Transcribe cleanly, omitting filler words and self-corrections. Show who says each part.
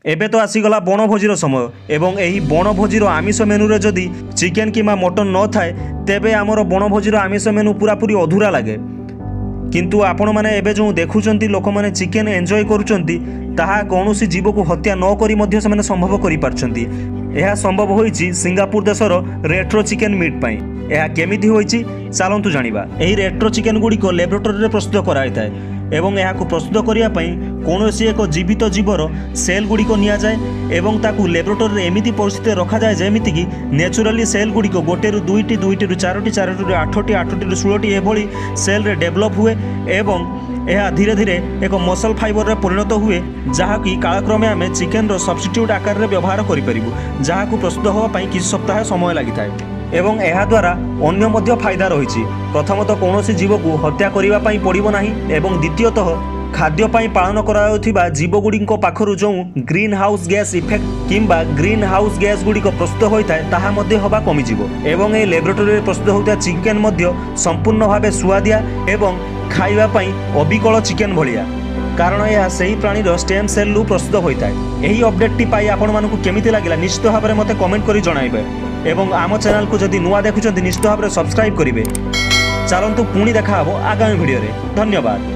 Speaker 1: ଏବେ ତ ଆସିଗଲା ବଣଭୋଜିର ସମୟ ଏବଂ ଏହି ବଣଭୋଜିର ଆମିଷ ମେନୁରେ ଯଦି ଚିକେନ୍ କିମ୍ବା ମଟନ୍ ନଥାଏ, ତେବେ ଆମର ବଣଭୋଜିର ଆମିଷ ମେନୁ ପୁରାପୁରି ଅଧୁରା ଲାଗେ। କିନ୍ତୁ ଆପଣମାନେ ଏବେ ଯେଉଁ ଦେଖୁଛନ୍ତି ଲୋକମାନେ ଚିକେନ୍ ଏନ୍ଜୟ କରୁଛନ୍ତି, ତାହା କୌଣସି ଜୀବକୁ ହତ୍ୟା ନ କରି ମଧ୍ୟ ସେମାନେ ସମ୍ଭବ କରିପାରୁଛନ୍ତି। ଏହା ସମ୍ଭବ ହୋଇଛି ସିଙ୍ଗାପୁର ଦେଶର ରେଟ୍ରୋ ଚିକେନ୍ ମିଟ୍ ପାଇଁ। ଏହା କେମିତି ହୋଇଛି, ଚାଲନ୍ତୁ ଜାଣିବା। ଏହି ରେଟ୍ରୋ ଚିକେନ୍ ଗୁଡ଼ିକ ଲ୍ୟାବୋରେଟୋରୀରେ ପ୍ରସ୍ତୁତ କରାଯାଇଥାଏ ଏବଂ ଏହାକୁ ପ୍ରସ୍ତୁତ କରିବା ପାଇଁ କୌଣସି ଏକ ଜୀବିତ ଜୀବର ସେଲ୍ ଗୁଡ଼ିକ ନିଆଯାଏ ଏବଂ ତାକୁ ଲ୍ୟାବୋରେଟୋରୀରେ ଏମିତି ପରିସ୍ଥିତିରେ ରଖାଯାଏ, ଯେମିତିକି ନ୍ୟାଚୁରାଲି ସେଲ୍ ଗୁଡ଼ିକ ଗୋଟେରୁ ଦୁଇଟି, ଦୁଇଟିରୁ ଚାରୋଟି, ଚାରୋଟିରୁ ଆଠଟି, ଆଠଟିରୁ 16ଟି ଏଭଳି ସେଲ୍ରେ ଡେଭଲପ୍ ହୁଏ ଏବଂ ଏହା ଧୀରେ ଧୀରେ ଏକ ମସଲ୍ ଫାଇବରରେ ପରିଣତ ହୁଏ, ଯାହାକି କାଳକ୍ରମେ ଆମେ ଚିକେନର ସବଷ୍ଟିଟ୍ୟୁଟ୍ ଆକାରରେ ବ୍ୟବହାର କରିପାରିବୁ, ଯାହାକୁ ପ୍ରସ୍ତୁତ ହେବା ପାଇଁ କିଛି ସପ୍ତାହ ସମୟ ଲାଗିଥାଏ। ଏବଂ ଏହାଦ୍ୱାରା ଅନ୍ୟ ମଧ୍ୟ ଫାଇଦା ରହିଛି। ପ୍ରଥମତଃ, କୌଣସି ଜୀବକୁ ହତ୍ୟା କରିବା ପାଇଁ ପଡ଼ିବ ନାହିଁ ଏବଂ ଦ୍ୱିତୀୟତଃ, ଖାଦ୍ୟ ପାଇଁ ପାଳନ କରାଯାଉଥିବା ଜୀବଗୁଡ଼ିକ ପାଖରୁ ଯେଉଁ ଗ୍ରୀନ୍ ହାଉସ୍ ଗ୍ୟାସ୍ ଇଫେକ୍ଟ କିମ୍ବା ଗ୍ରୀନ୍ ହାଉସ୍ ଗ୍ୟାସ୍ ଗୁଡ଼ିକ ପ୍ରସ୍ତୁତ ହୋଇଥାଏ, ତାହା ମଧ୍ୟ ହେବା କମିଯିବ। ଏବଂ ଏହି ଲ୍ୟାବୋରେଟୋରୀରେ ପ୍ରସ୍ତୁତ ହେଉଥିବା ଚିକେନ୍ ମଧ୍ୟ ସମ୍ପୂର୍ଣ୍ଣ ଭାବେ ସୁଆଦିଆ ଏବଂ ଖାଇବା ପାଇଁ ଅବିକଳ ଚିକେନ୍ ଭଳିଆ, କାରଣ ଏହା ସେହି ପ୍ରାଣୀର ଷ୍ଟେମ୍ ସେଲ୍ରୁ ପ୍ରସ୍ତୁତ ହୋଇଥାଏ। ଏହି ଅପଡେଟ୍ଟି ପାଇ ଆପଣମାନଙ୍କୁ କେମିତି ଲାଗିଲା, ନିଶ୍ଚିତ ଭାବରେ ମୋତେ କମେଣ୍ଟ କରି ଜଣାଇବେ ଏବଂ ଆମ ଚ୍ୟାନେଲକୁ ଯଦି ନୂଆ ଦେଖୁଛନ୍ତି, ନିଶ୍ଚିତ ଭାବରେ ସବସ୍କ୍ରାଇବ୍ କରିବେ। ଚାଲନ୍ତୁ, ପୁଣି ଦେଖା ହେବ ଆଗାମୀ ଭିଡ଼ିଓରେ। ଧନ୍ୟବାଦ।